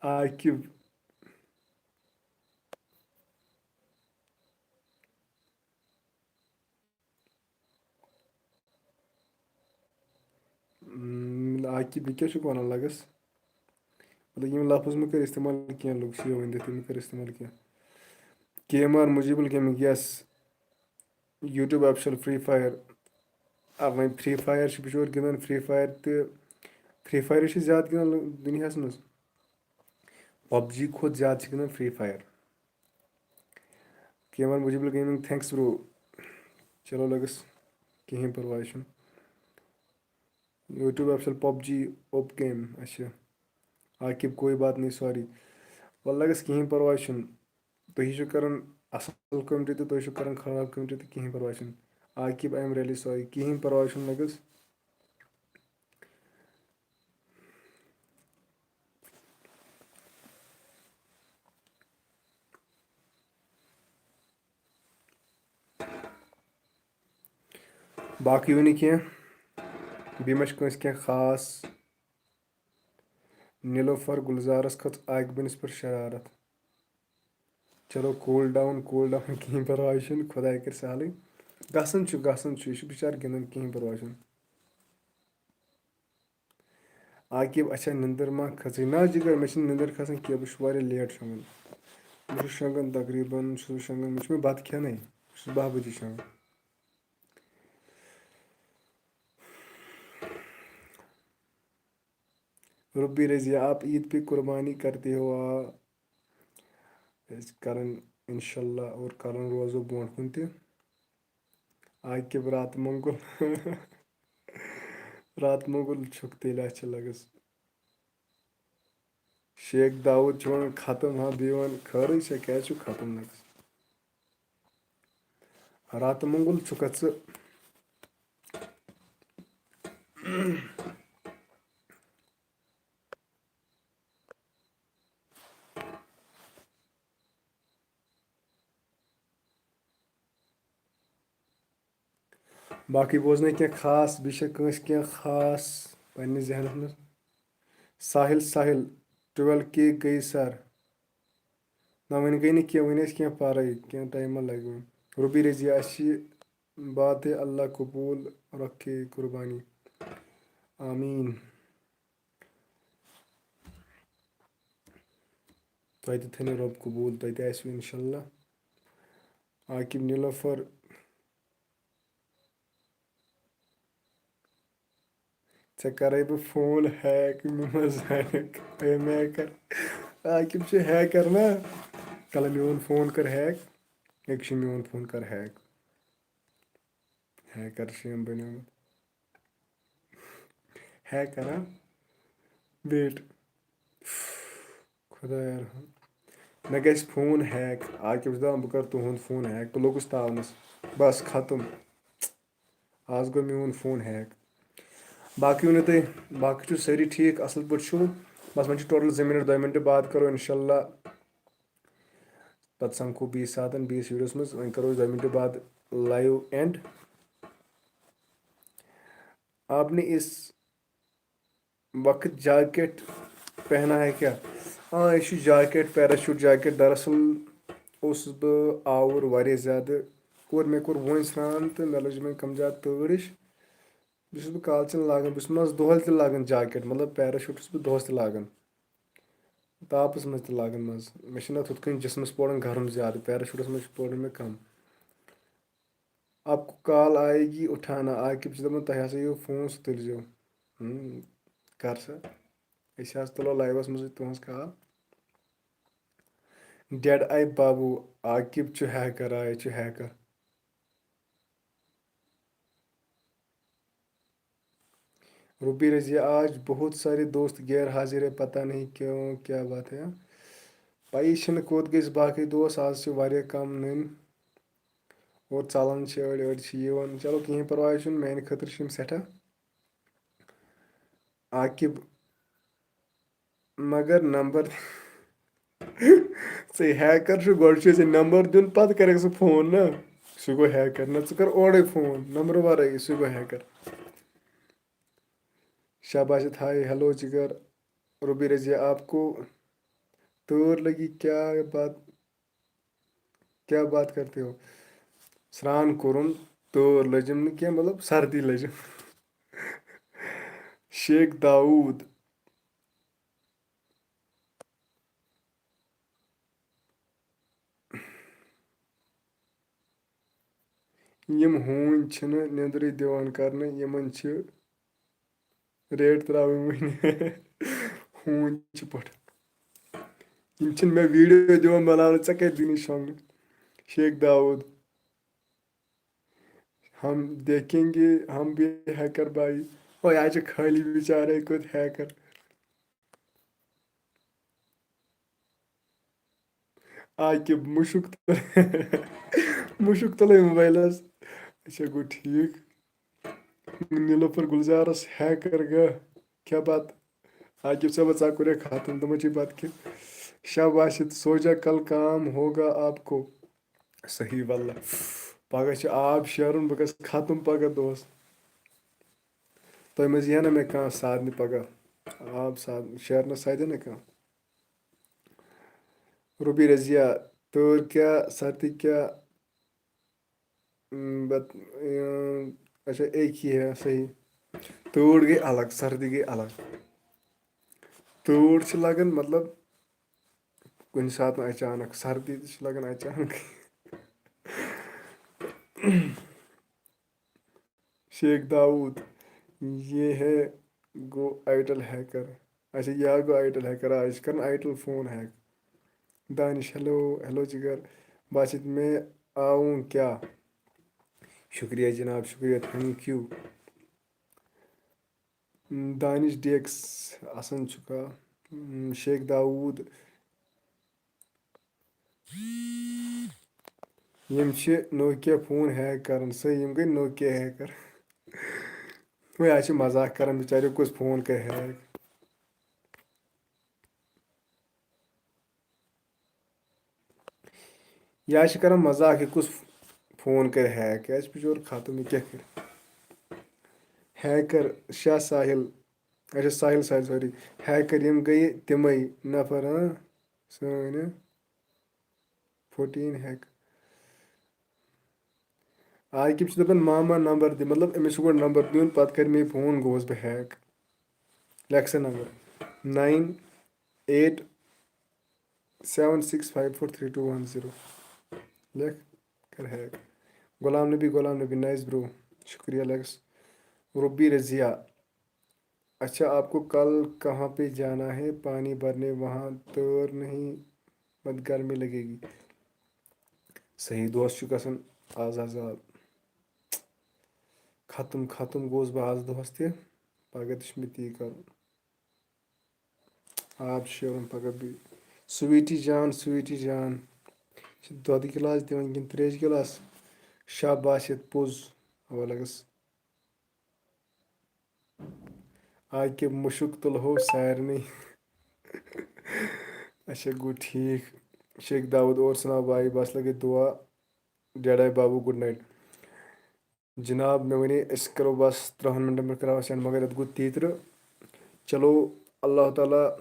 Aqib. Aqib, یہِ کیٛاہ چھُکھ وَنان لَگَس؟ مطلب، یِم لفظ مہٕ کٔرۍ استعمال کینٛہہ، لُکھ چھِ یہِ ؤنِتھ، یِم مہٕ کٔرۍ استعمال کینٛہہ۔ کے ایم آر مجیبل گیمنگ، یس، یوٹیوب آفیشل فری فایر۔ آ، وۄنۍ فری فایر چھُ بِچور گِنٛدان، فری فایر تہٕ فری فایر چھِ زیادٕ گِنٛدان لُ-، دُنیاہَس منٛز۔ پب جی کھۄتہٕ زیادٕ چھِ گِنٛدان Free Fire. K M R Mujibul gaming, thanks bro۔ چلو لگس، کِہیٖنۍ پرواے چھُنہٕ۔ YouTube official PUBG op game, اچھا۔ عاقب کوئی بات نہیں، سوری۔ وَلہٕ لگس کِہیٖنۍ پرواے چھُنہٕ۔ تُہی چھِو کران اصل کمنٹ تہٕ تُہۍ چھِو کران خراب کمنٹ تہٕ کِہیٖنۍ پرواے چھُنہٕ۔ Aqib, I am really sorry، کِہیٖنۍ پرواے چھُنہٕ لگس۔ باقٕے ؤنِو کینٛہہ، بیٚیہِ ما چھِ کٲنٛسہِ کینٛہہ خاص؟ نیلوفر گلزارس کھٔژ عاقبِنس پٮ۪ٹھ شرارت۔ چلو cool down، cool down، کِہیٖنۍ پرواے چھُنہٕ، خۄداے کَرِ سہلٕے۔ گژھان چھُ، گژھان چھُ، یہِ چھُ بِچارٕ گِنٛدان، کِہیٖنۍ پرواے چھُنہٕ۔ عاقب، اچھا نِندٕر ما کھٔژٕے؟ نہ جِگر، مےٚ چھِنہٕ نِندٕر کھسان کینٛہہ، بہٕ چھُس واریاہ لیٹ شۄنٛگان۔ بہٕ چھُس شۄنٛگان تقریٖباً، چھُس بہٕ شۄنٛگان، مےٚ چھُ مےٚ بَتہٕ کھٮ۪نَے، بہٕ چھُس باہ بَجے شۄنٛگان۔ ربی رضیہ، آپ عید پہ قربانی کرتے ہو؟ آ، أسۍ کران انشاءاللہ اور کران روزو برونٛٹھ کُن تہِ۔ عاقب راتہٕ مۄنٛگُل۔ راتہٕ مۄنٛگُل چھُکھ تیٚلہِ اَتھ چھِ لگس۔ شیخ داوود چھُ وَنان ختم، ہا، بیٚیہِ وَن خٲرٕے چھےٚ، کیٛازِ چھُ ختم لگس؟ راتہٕ مۄنٛگُل چھُکھا ژٕ؟ باقٕے بوزنَے کینٛہہ خاص، بیٚیہِ چھا کٲنٛسہِ کینٛہہ خاص پنٛنِس ذہنَس منٛز؟ ساحل، ساحل، ٹُوٮ۪ل کے گٔے سَر۔ نہ، وۄنۍ گٔے نہٕ کینٛہہ، وۄنۍ ٲسۍ کینٛہہ پَرٕے، کینٛہہ ٹایمہ لَگہِ وۄنۍ۔ رُبی رضیہ، اَسہِ چھِ باتیں اللہ قبول رکھے قربانی۔ آمیٖن۔ تۄہہِ تہِ تھٲینو رۄب قبوٗل، تۄہہِ تہِ آسِوٕ اِنشاءاللہ۔ عاقب نیلوفر، ژےٚ کَرَے بہٕ فون ہیک، مےٚ مہ زانَکھ، اے میکر۔ عاقب چھُ ہیکر نا، کَلہٕ میون فون کَر ہیک، أکۍ چھُ میون فون کَر ہیک۔ ہیکر چھِ یِم بَنیمٕتۍ۔ ہیک کران۔ ویٹ۔ خۄدایا رحم۔ مےٚ گژھِ فون ہیک۔ عاقب چھُ دَپان، بہٕ کَرٕ تُہُنٛد فون ہیک۔ بہٕ لوٚگُس تاونَس۔ بَس ختم۔ آز گوٚو میون فون ہیک۔ باقٕے ؤنِو تُہۍ، باقٕے چھِو سٲری ٹھیٖک، اَصٕل پٲٹھۍ چھِو؟ بَس وۄنۍ چھِ ٹوٹل زٕ مِنٹ، دۄیہِ مِنٹہِ بعد کَرو اِنشاءاللہ۔ پتہٕ سمکھو بیٚیہِ ساتن بیٚیِس ویڈیوس منٛز۔ وۄنۍ کرو أسۍ دۄیہِ مِنٹہِ بعد live end۔ آپ نے اس وقت جیکٹ پہنا ہے کیا؟ آ، یہِ چھُ جیکٹ، پیراشوٹ جیکٹ۔ دراصل اوسُس بہٕ آوُر واریاہ زیادٕ۔ کوٚر، مےٚ کوٚر وۄنۍ سرٛان تہٕ مےٚ لٔج وۄنۍ کم زیادٕ تۭر ہِش۔ بیٚیہِ چھُس بہٕ کالہٕ تہِ لاگان، بہٕ چھُس منٛزٕ دۄہلہِ تہِ لاگان جیکٹ، مطلب پیراشوٹ چھُس بہٕ دۄہس تہِ لاگان۔ تاپس منٛز تہِ لاگان منٛزٕ۔ مےٚ چھِنہٕ اَتھ ہُتھ کٔنۍ جسمس پوران گرم زیادٕ، پیراشوٗٹس منٛز چھُ پوران مےٚ کم۔ آپ کو کال آئے گی اٹھانا، عاقب چھُ دَپان، تۄہہِ ہسا یِیو فون، سُہ تُلۍزیو۔ ہم، کر سا۔ أسۍ حظ تُلو لایوَس منٛزٕے تُہٕنٛز کال۔ ڈیڈ آی بابو، عاقب چھُ ہیکر، آ، یہِ چھُ ہیکر۔ روبی رضیہ، آج بہت سارے دوست غیر حاضر ہے، پتہ نہیں کیوں، کیا بات ہے۔ پَیی چھِنہٕ کوٚت گٔژھۍ باقٕے دوس، آز چھِ واریاہ کم نٔنۍ اور ژَلان چھِ أڑۍ، أڑۍ چھِ یِوان۔ چلو کِہیٖنۍ پرواے چھُنہٕ، میٛانہِ خٲطرٕ چھِ یِم سٮ۪ٹھاہ۔ عاقب، مگر نمبر ژےٚ ہیکر چھُ، گۄڈٕ چھُ ژےٚ نمبر دیُن، پتہٕ کرکھ ژٕ فون نا۔ سُہ گوٚو ہیکر، نہ ژٕ کر اورے فون، نمبر ورٲیی، سُہ گوٚو ہیکر۔ شاباش تھاے، ہیلو جگر، روبی رضیہ، آپ کو تۭر لگی کیا بات، کیا بات کرتے ہو؟ سرٛان کوٚرُن، تۭر لٔجِم نہٕ کینٛہہ، مطلب سردی لٔجِم۔ شیخ داوود۔ یِم ہوٗنۍ چھِنہٕ نیٚنٛدرٕے دِوان کرنہٕ، یِمن چھِ ریڈ ترٛاوٕنۍ وٕنہِ۔ ہوٗنۍ چھِ پٲٹھۍ۔ یِم چھِنہٕ مےٚ ویٖڈیو دِوان بناونہٕ، ژےٚ کَتہِ دِنی شۄنٛگنہٕ؟ شیخ داوٗد، ہم دیکھیں گے، ہم بھی ہیکر بھائی۔ او، یہِ حظ چھِ خٲلی بِچارے کوٚت ہیکر۔ عاقب مُشُک تُل-، مُشُک تُلٕے موبایلَس۔ اچھا، گوٚو ٹھیٖک۔ نیلوفر گُلزارَس ہیکر گٔے کھےٚ بَتہٕ۔ عاقب صٲبہ، ژےٚ کوٚرُے ختم، تِمَن چھِ بَتہٕ کھیٚنۍ۔ شب آسہِ، سوچا کل کام ہوگا آپ کو۔ صحیح واللہ۔ پگاہ چھُ آب شیرُن، بہٕ گژھٕ ختم پگاہ دۄہَس۔ تۄہہِ منٛز یِیہِ نا مےٚ کانٛہہ سارنٕے پگاہ۔ آب سار-، شیرنَس سارِ نا کانٛہہ۔ روبی رضیہ، تۭر کیٛاہ، سردی کیٛاہ؟ اۭں، بت-، اۭں، اچھا، ایک ہی ہے، صحیح۔ تۭر گٔے الگ، سردی گٔے الگ۔ تۭر چھِ لگان، مطلب، کُنہِ ساتہٕ نہٕ اچانک، سردی تہِ چھِ لگان اچانک۔ شیخ داوود، یہ ہے گو آئیٹل ہیکر۔ اچھا، یہ گو آئیٹل ہیکر، آ، یہ چھِ کران آئیٹل فون ہیک۔ دانش، ہیلو، ہیلو جگر، باسط، میں آؤں کیا؟ شکریہ جناب، شکریہ، تھینک یو۔ دانش ڈیکس، آسان چھُکھا؟ شیخ داوود، یِم چھِ نوکیا فون ہیک کران، صحیح، یِم گٔے نوکیا ہیکر۔ وۄنۍ آز چھِ مزاق کران، بِچاریو کُس فون کرِ ہیک۔ یا چھِ کران مزاق، یہِ کُس فون کرِ ہیک؟ یہِ آسہِ بِچور ختم، یہِ کیٛاہ کرِ؟ ہیکر شاہ ساحل، اچھا، ساحل، ساحل، سوری، ہیکر یِم گٔیہِ تِمے نفر، ہاں، سٲنۍ، ہاں، فورٹیٖن ہیک۔ عاقب چھُ دَپان، ماما نمبر دِ، مطلب، أمِس چھُ گۄڈٕ نمبر دیُن، پتہٕ کرِ مےٚ فون، گوس بہٕ ہیک۔ لیکھ سا number, nine eight seven six five four three two one zero۔ لیکھ، کر ہیک۔ غلام نبی، غلام نبی، نائس برو۔ شکریہ لیکس۔ ربی رضیہ، اچھا، آپ کو کل کہاں پہ جانا ہے پانی بھرنے؟ وہاں تور نہیں، مت گرمی لگے گی۔ صحیح، دۄہس چھُ گژھان آز آز آب۔ ختم، ختم گوس بہٕ آز دۄہس تہِ۔ پگاہ تہِ چھُ مےٚ تی کرُن۔ آب شیرُن پگاہ بیٚیہِ۔ سویٖٹی جان، سویٖٹی جان۔ یہِ چھِ دۄدٕ گِلاس دِوان کِنہٕ ترٛیشہِ گِلاس؟ شاباش، یَتھ پوٚز۔ اَوا لَگَس۔ عاقب مُشُک تُلہو سارنٕے۔ اچھا، گوٚو ٹھیٖک۔ شیخ داوود، اور سناو بھائی، بس لگے دعا۔ ڈیڈاے بابو، گُڈ نایٹ۔ جناب، مےٚ وَنے أسۍ کَرو بس ترٛہَن مِنٹَن پٮ۪ٹھ کَرو أسۍ end، مگر یَتھ گوٚو تیٖترٕ۔ چلو، اللہ تعالیٰ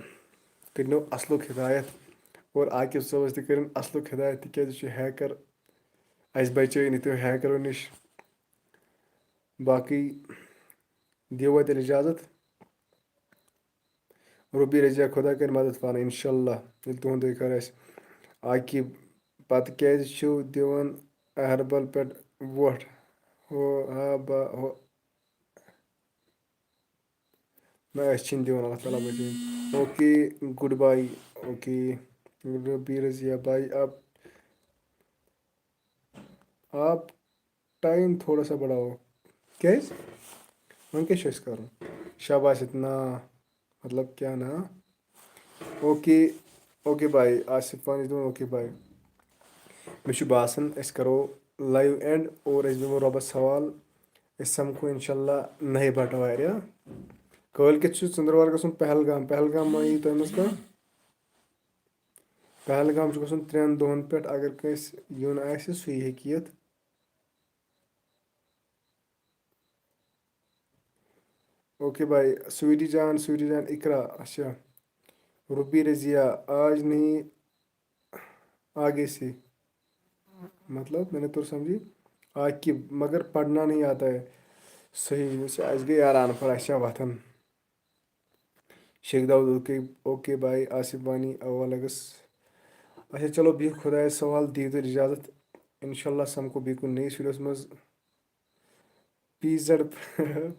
کٔرِنو اَصلُک ہدایت اور عاقب صٲبَس تہِ کٔرِن اَصلُک ہدایت، تِکیٛازِ یہِ چھُ ہیکر، اَسہِ بچٲیِن یِتھیو ہیکرو نِش۔ باقٕے دِیِو وۄنۍ تیٚلہِ اِجازت۔ رُبی رضیہ، خۄدا کَرِ مدد پانہٕ، اِنشاء اللہ، ییٚلہِ تُہُنٛدُے کَرِ اَسہِ۔ عاقب، پَتہٕ کیٛازِ چھِو دِوان اَہربل پٮ۪ٹھ وۄٹھ؟ ہو، ہا، با، ہو۔ نہ، أسۍ چھِنہٕ دِوان، اللہ تعالیٰ بچٲیِن۔ اوکے، گُڈ باے۔ اوکے، رُبی رضیہ، باے، آپ، آپ ٹائم تھوڑا سا بڑھاو۔ کیٛازِ؟ وۄنۍ کیٛاہ چھُ اَسہِ کَرُن؟ شاباش، اتنا، مطلب، کیٛاہ نا؟ اوکے، اوکے باے، آصف پانہٕ چھِ دَپان اوکے باے۔ مےٚ چھُ باسان، أسۍ کَرو live end اور أسۍ بیٚہمو رۄبَس حوال۔ أسۍ سَمکھو اِنشاء اللہ نَیہِ بَٹہٕ وارِ۔ کٲلۍکٮ۪تھ چھُ ژٔنٛدٕروار گژھُن پہلگام۔ پہلگام ما یِیہِ تۄہہِ منٛز کانٛہہ؟ پہلگام چھُ گژھُن ترٛٮ۪ن دۄہَن پٮ۪ٹھ۔ اگر کٲنٛسہِ یُن آسہِ، سُہ یہِ ہیٚکہِ یِتھ۔ اوکے بھائی، سویٹی جان، سویٹی جان، اقرا، اچھا۔ روبی رضیہ، آج نہیں، آگے سے۔ مطلب، میں نے تو سمجھی۔ عاقب، مگر پڑھنا نہیں آتا ہے۔ صحیح، وٕچھ، اَسہِ گٔے یار اَن پَڑھ، اَسہِ چھا وۄتھان۔ شیخ داؤد، اوکے، اوکے بھائی، آصف وانی، اوا لگس۔ اچھا، چلو، بِہِو خۄدایَس حوال، دِیِو تُہۍ اِجازت۔ اِنشاء اللہ سَمکھو بیٚیہِ کُنہِ نٔیِس ویٖڈیوَس منٛز۔ پی زیڈ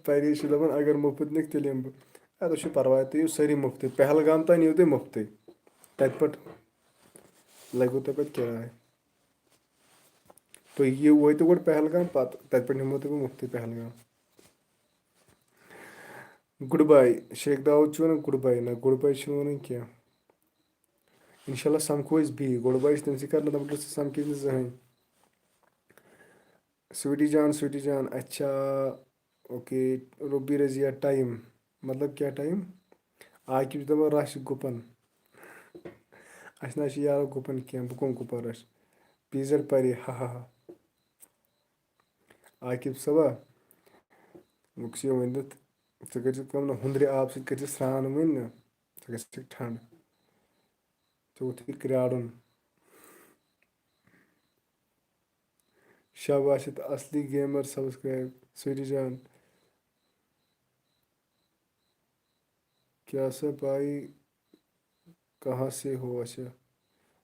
پری چھِ دَپان، اگر مُفت نِکھ، تیٚلہِ یِمہٕ بہٕ۔ اَدٕ چھُ پَرواے، تُہۍ یِیِو سٲری مُفتٕے۔ پہلگام تام یِیِو تُہۍ مُفتٕے۔ تَتہِ پٮ۪ٹھ لَگِوٕ تۄہہِ پَتہٕ کِراے۔ تُہۍ یِیِو، وٲتِو گۄڈٕ پہلگام، پَتہٕ تَتہِ پٮ۪ٹھ نِمو تۄہہِ بہٕ مُفتٕے پہلگام۔ گُڈ باے۔ شیخ داوود چھُ وَنان گُڈ باے۔ نہ، گُڈ باے چھُنہٕ وَنان کینٛہہ۔ اِنشاء اللہ سَمکھو أسۍ بیٚیہِ۔ گُڈ باے چھِ تٔمۍ سٕے کَران، دَپان، "گوٚژھ ژٕ سَمکھِتھ نہٕ زٕہٕنۍ۔" سویٹی جان، سویٹی جان، اچھا، اوکے، روبی رضیہ، ٹایم، مطلب کیٛاہ ٹایم؟ عاقب چھُ دَپان، "رَچھ گُپَن۔" اَسہِ نہ حظ چھِ یارو گُپَن کینٛہہ، بہٕ کَم گُپَن رَچھٕ؟ پی زیڈ پَرے، ہا ہا ہا۔ عاقب صٲبا، وۄنۍ گوٚژھ یہِ ؤنِتھ، ژٕ کٔرۍ زِ کٲم نہ، ہُنٛدرِ آبہٕ سۭتۍ کٔرۍ زِ سرٛان وٕنۍ نہ، ژٕ گژھِ ٹھنٛڈ۔ ژےٚ ووٚتھُے کرٛاڑُن۔ شاباش، یہِ تہٕ اصلی گیمر سبسکرائب، سویٹی جان۔ کیا سا بھائی، کہاں سے ہو؟ اچھا،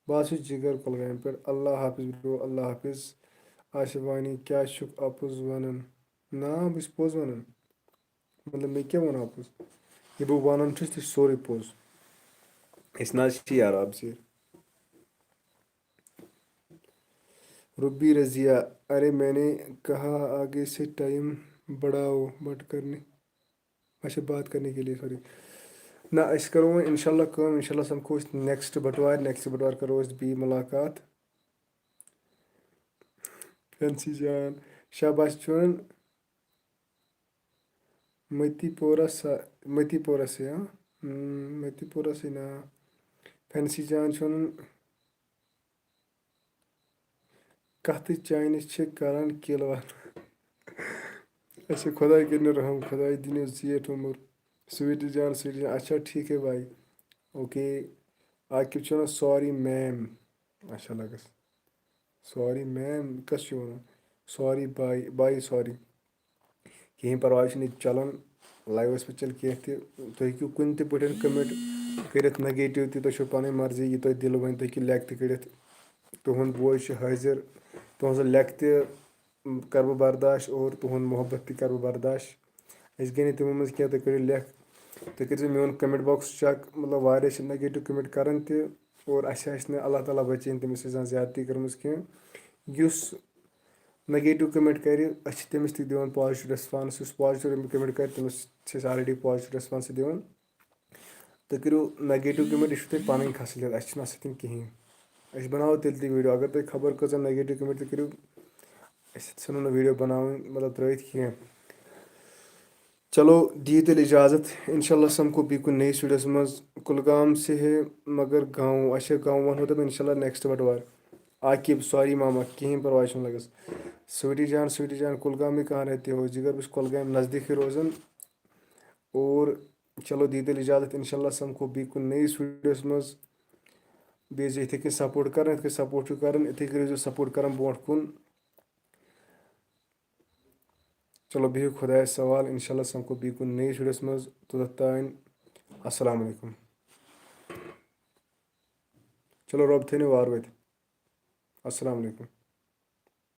بہٕ حظ چھُس جگر کۄلگامہِ پٮ۪ٹھ۔ اللہ حافظ برو، اللہ حافظ۔ آصف وانی، کیٛاہ چھُکھ اَپُز وَنان؟ نا، بہٕ چھُس پوٚز وَنان۔ مطلب، مےٚ کیٛاہ وَنہٕ اَپُز؟ یہِ بہٕ وَنان چھُس، تہِ چھُ سورُے پوٚز۔ أسۍ نہ حظ چھِ یار اَپزِ۔ روبی رضیہ، ارے میں نے کہا آگے سے ٹائم بڑھاؤ، بٹ کرنے، اچھا، بات کرنے کے لیے، سوری۔ نہ، أسۍ کرو وۄنۍ انشاءاللہ کٲم، انشاءاللہ سمکھو أسۍ نیکسٹ بٹوارِ، نیکسٹ بٹوارِ کرو أسۍ بیٚیہِ ملاقات۔ فینسی جان، شاباش چون۔ متی پورہ سا، متی پورہ سے، ہاں؟ ہم، متی پورہ سے نا۔ فینسی جان چھُ وَنان، کَتھٕ چانہِ چھِ کران کِل وَتھ۔ اچھا، خۄداے کٔرِنو رحم، خۄداے دِنو زیٹھ عمر۔ سویٹی جان، سویٹی جان، اچھا، ٹھیک ہے بھائی۔ اوکے، عاقب چھُ وَنان، سوری میم۔ اچھا لگس۔ سوری میم کس چھُ وَنان؟ سوری باے، باے سوری۔ کِہیٖنۍ پرواے چھُنہٕ، ییٚتہِ چلان، لایوَس پٮ۪ٹھ چلہِ کینٛہہ تہِ۔ تُہۍ ہیٚکِو کُنہِ تہِ پٲٹھۍ کمنٹ کٔرِتھ، نگیٹو تہِ، تۄہہِ چھو پنٕنۍ مرضی، یہِ تۄہہِ دِل وَنہِ، تُہۍ ہیٚکِو لیکھ تہِ کٔڑِتھ۔ تُہُنٛد بوے چھُ حٲضِر، تُہٕنٛز لیکھ تہِ، م، کرٕ بہٕ برداش اور تُہُنٛد محبت تہِ کرٕ بہٕ برداش۔ أسۍ گٔے نہٕ تِمو منٛز کینٛہہ، تُہۍ کٔرِو لیکھ، تُہۍ کٔرۍزیو میون کمنٹ باکس چیک، مطلب، واریاہ چھِ نگیٹو کمنٹ کران تہِ، اور اَسہِ آسہِ نہٕ، اللہ تعالیٰ بچٲیِن تٔمِس سۭتۍ زانٛہہ زیادتی کٔرمٕژ کینٛہہ۔ یُس نگیٹو کمنٹ کرِ، أسۍ چھِ تٔمِس تہِ دِوان پازٹو ریسپانس، یُس پازٹو کمنٹ کرِ، تٔمِس چھِ أسۍ آلریڈی پازٹو ریسپانس دِوان۔ تُہۍ کٔرِو نگیٹو کمنٹ، یہِ چھُ تۄہہِ پنٕنۍ خصلت، اَسہِ چھِنہٕ اَتھ سۭتۍ کِہیٖنۍ۔ أسۍ بناوو تیٚلہِ تہِ ویٖڈیو، اگر تۄہہِ خبر کۭژاہ نگیٹو کمنٹ تہِ کٔرِو، أسۍ ژھٕنو نہٕ ویٖڈیو بناوٕنۍ، مطلب، ترٲیِتھ کینٛہہ۔ چلو، دِیِو تیٚلہِ اِجازت۔ انشاءاللہ سمکھو بیٚیہِ کُنہِ نٔیِس ویٖڈیوَس منٛز۔ کُلگام سے ہے مگر گاؤں، اچھا، گاؤں وَنہو تۄہہِ بہٕ انشاءاللہ نیکسٹ بٹوار۔ عاقب، سوری ماما، کِہیٖنۍ پرواے چھُنہٕ لگس۔ سویٹی جان، سویٹی جان، کُلگام میں کہاں رہتے ہو؟ جگر، بہٕ چھُس کۄلگامہِ نزدیٖکھٕے روزان۔ اور چلو، دِیِو تیٚلہِ اِجازت۔ انشاءاللہ سمکھو بیٚیہِ کُنہِ نٔیِس ویٖڈیوَس منٛز۔ بیٚیہِ ٲسۍزیو یِتھَے کٔنۍ سپورٹ کران، یِتھ کٔنۍ سپورٹ چھُو کران، یِتھَے کٔنۍ روٗزِو سپورٹ کران برونٛٹھ کُن۔ چلو، بِہِو خۄدایَس حوال، انشاءاللہ سمکھو بیٚیہِ کُنہِ نٔیِس ویٖڈیوَس منٛز۔ توٚتَتھ تام، السلام علیکم۔ چلو، رۄب تھٲینو وارٕ وٲتۍ۔ السلام علیکم۔